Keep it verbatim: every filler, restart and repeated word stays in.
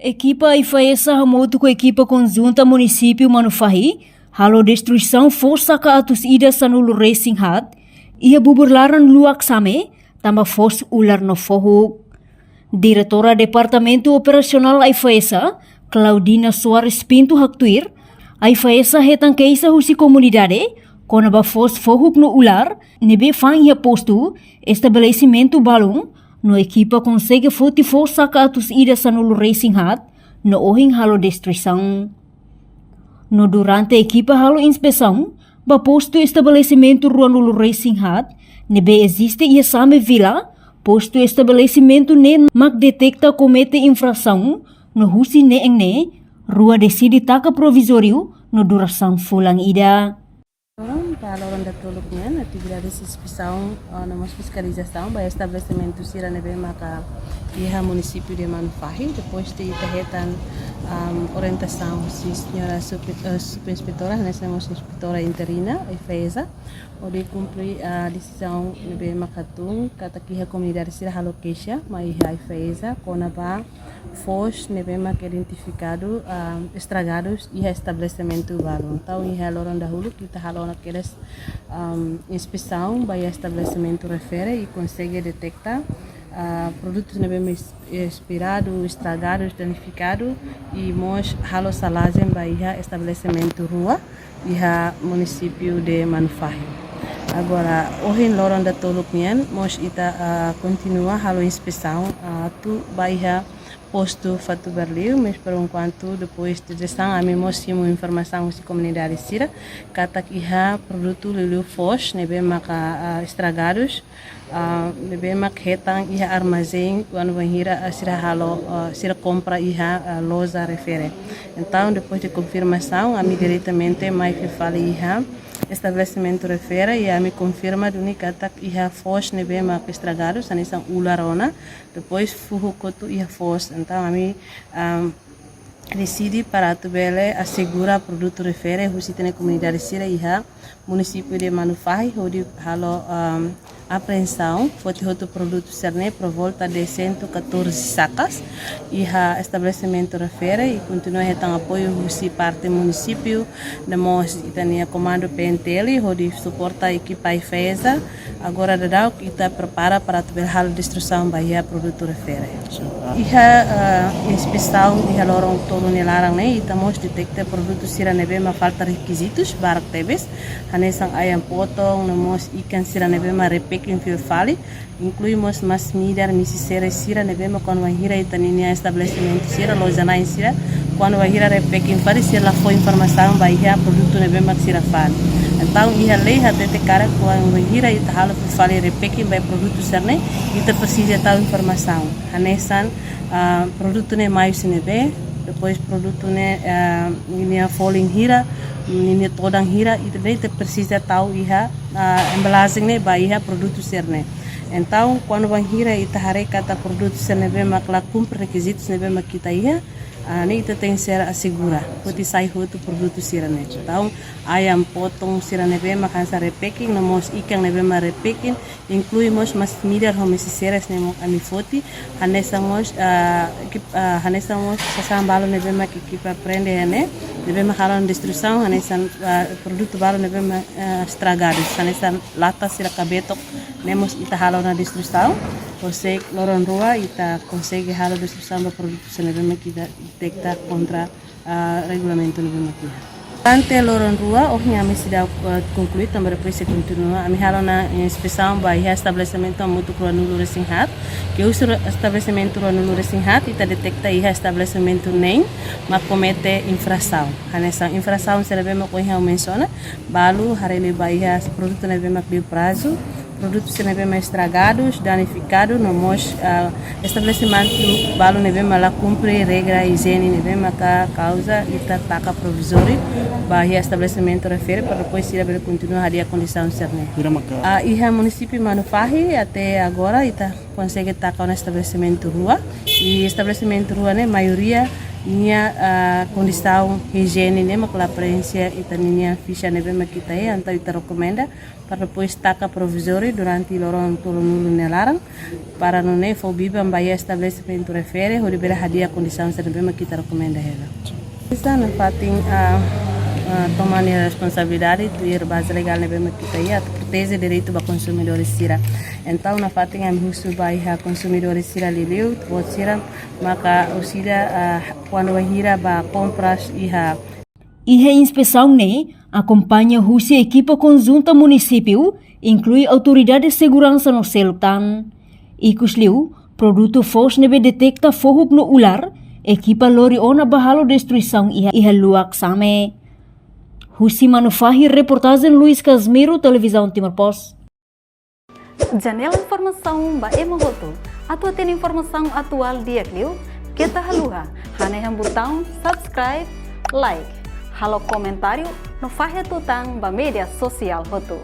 Ekipa AIFAESA hamutuk ho ekipa konjunta munisípiu Manufahi halo destruisaun foos saka atus ida sanulu resin haat iha bubur laran Luak Same, tanba foos ular no fohuk. Diretora Departamentu Operasionál AIFAESA, Claudina Soares Pinto haktuir, AIFAESA hetan keixa husi komunidade kona-ba foos fohuk no ular ne'ebé fa'an iha postu, estabelesimentu balun, no ekipa konsege foti foos saka atus ida sanulu resin haat, no ohin halo destruisaun. No durante ekipa halo inspesaun ba postu estabelesimentu ruanulu resin haat ne'ebé eziste iha Same Vila, postu estabelesimentu ne'e mak detekta komete infrasaun, no husi neen ne'e rua deside taka provizóriu no durasaun fulan ida. Loron, ba loron datoluk nian, atividade inspesaun, ah, no mós fiskalizasaun ba estabelesimentu sira ne'ebé maka iha munisípiu de Manufahi. Depois de ita hetan, am, orientasaun husi señora sub-, eh, subinspektora, hanesan mós inspetora interina, AIFAESA, hodi kumpre, ah, desizaun ne'ebé maka tun, katak iha komunidade sira halo keixa mai iha AIFAESA kona-ba foos ne'ebé mak identifikadu, ah, estragadus iha estabelesimentu balun. Entaun iha loron dahuluk ita halo ona kedas, am, inspesaun ba iha estabelesimentu refere i konsege detekta, ah, produtus ne'ebé mak es-, espiradu, estragadus, danifikadu, i mós halo salajen ba iha estabelesimentu rua iha munisípiu de Manufahi. Agora, ohin loron datoluk nian, mós ita, ah, kontinua halo inspesaun, ah, atu ba iha postu Fatuberliu, mas por enquanto, depois de desan, ami mós simu informasaun husi komunidade sira, katak iha produtu liuliu foos ne'ebé maka, ah, estragadus, ah, ne'ebé mak hetan iha armazén, kuandu bainhira, ah, sira halo, ah, sira kompra iha, ah, loja refere. Entaun, depois de konfirmasaun, ami diretamente mai fila fali iha estabelesimentu refere, i ami konfirma duni katak iha foos ne'ebé mak estragadus, hanesan ular ona, depois fohuk hotu iha foos. Entaun, ami, am, deside para atu bele asegura produtu refere husi ita-nia komunidade sira iha munisípiu de Manufahi, hodi halo, am, apreensaun, foti hotu produtu sira-ne'e por volta de cento e catorze sacas iha estabelesimentu refere, i kontinua hetan apoiu husi parte munisípiu, no mós ita-nia komandu P N T L, hodi suporta ekipa AIFAESA. Agora daudaun ita prepara para atu bele halo destruisaun ba iha produtu refere. Iha, ah, inspesaun iha loron tolu nia laran ne'e, ita mós detekta produtu sira ne'ebé mak falta rekizitus, barak tebes, hanesan ayam potong, no mós ikan sira ne'ebé mak repaking fila fali, inklui mós masin-midar, misi-seres sira ne'ebé mak kuandu bainhira ita-nia estabelesimentu sira, loja na'in sira, kuandu bainhira repaking fali, sira la fó informasaun ba iha produtu ne'ebé mak sira fa'an. Entaun iha lei hatete katak kuandu bainhira ita halo fila fali repaking ba produtu sira-ne'e, ita presiza tau informasaun. Hanesan, ah, produtu ne'e mai husi ne'ebé, depois produtu ne'e, ah, ninia folin hira, ninia todan hira, ita-nia ita presiza tau iha, ah, embalajen ne'e ba iha produtu sira-ne'e. Entaun, kuandu bainhira ita haree katak produtu sira ne'ebé mak la kumpre rekizitus ne'ebé mak ita iha, ah, ne'e ita tenke ser asegura, foti sai hotu produtu sira-ne'e. Entaun, ayam potong sira ne'ebé mak hanesan repaking, no mós ikan ne'ebé mak repaking, inklui mós masin-midar ho misi-seres ne'e mós ami foti, hanesan mós, ah, ekip-, ah, hanesan mós sasán balu ne'ebé mak ekipa prende iha ne'e, ne'ebé mak halo destruisaun, hanesan, ah, produtu balu ne'ebé mak, ah, estragadus, hanesan lata sira kabetok, ne'e mós ita halo ona destruisaun, hodi loron rua ita konsege halo destruisaun ba produtu sira ne'ebé mak ita detekta kontra, ah, regulamentu ne'ebé mak iha. Durante loron rua, ohin ami seidauk, ah, konklui, tanba depois sei kontinua, ami halo ona inspesaun ba iha estabelesimentu hamutuk ruanulu resin haat, ke husi estabelesimentu ruanulu resin haat, ita detekta iha estabelesimentu neen mak komete infrasaun. Hanesan infrasaun sira ne'ebé mak ohin ha'u mensiona, balu haree liu ba iha produtu ne'ebé mak liu prazu, produtu sira ne'ebé mak estragadus, danifikadu, no mós, ah, estabelesimentu balu ne'ebé mak la kumpre regra ijiene ne'ebé maka kauza ita taka provizóriu ba iha estabelesimentu refere para depois sira bele kontinua hadi'a kondisaun sira-ne'e. Hira maka? Ah, iha munisípiu Manufahi até agora ita konsege taka ona estabelesimentu rua, i estabelesimentu rua ne'e maioria Nia, ah, kondisaun ijiene ne'e mak la preenxe ita-nia fixa ne'ebé mak ita iha, entaun ita rekomenda para depois taka provizóriu durante loron tolunulu nia laran, para nune'e fó biban ba iha estabelesimentu refere hodi bele hadi'a kondisaun sira ne'ebé mak ita rekomenda hela. Ita nafatin, ah, ah, toma nia responsabilidade tuir baze legál ne'ebé mak ita iha atu proteje direitu ba konsumidores sira. Entaun nafatin ami husu ba iha konsumidores sira liuliu, buat sira maka orsida, ah, kuandu bainhira ba kompras iha. Iha inspesaun ne'e akompaña husi ekipa konjunta munisípiu, inklui autoridade seguransa no seluk tan. Ikus liu, produtu foos ne'ebé deteta fohuk no ular, ekipa lori ona ba halo destruisaun iha, iha luak Same. Husi Manufahi, reportajen Luis Casimiro, Televizaun Timor Post. Janela informasaun ba ema hotu. Atu hatene informasaun atuál di'ak liu, keta haluha hanehan butaun subscribe, like, halo komentáriu no fahe tutan ba média sosiál hotu.